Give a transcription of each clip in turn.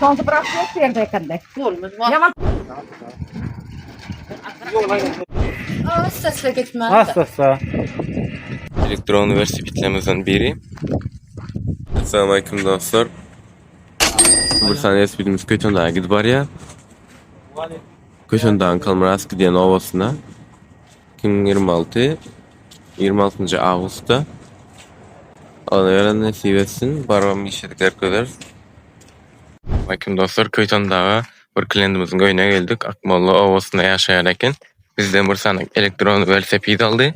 Şonda biraz yok ýerde ekende. Ýaman Sesle gitme. Hastasa. Elektron welosipedlerimizden biri. Assalamu alaykum dostlar. Bir sany welosipedimiz Köýtendaga gidip barýar. Köýtendagyň Kalmyraski diýen obasyna 2026 26-njy awgustda Alla ýara nesip etsin, barybam işe görkezeris. Alaykum dostlar, Köýtendaga bir klientimiziň öýüne geldik. Akmolla obasynda ýaşaýar eken. Bizden bir sany elektron welosiped aldy.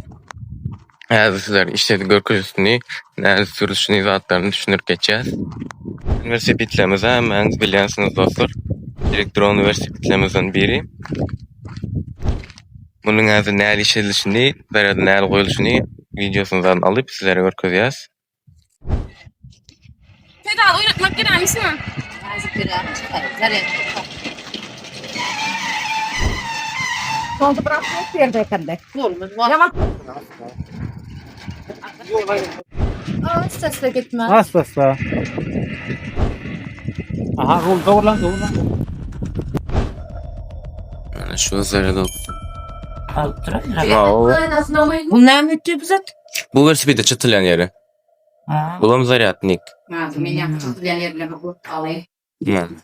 Häzir sizlere işledip görkezişini, nädip sürüşini zatlaryny düşündirip geçýäs. Welosipedlerimizi hemmäňiz bilýänsiňiz dostlar. Elektron welosipedlerimizden biri. Munuň häzir nähili işledilişini, zarýady nähili goýulyşyny wideosyny alyp sizlere görkezýäs. Pedal oýnatmak gerekmismi? Şonda biraz yok ýerde ekende. Ýaman Sesle gitme. Hastasa. Aha rul dogrulan dogrulan. Yani şu zarýady Alyp duran. Wow. Bu näme etdi bize? Bu welosipede çatylýan ýeri. Ha. Bulam zarýadnik. Men ýaňky çykylan ýer bilen bir alayım. Yani.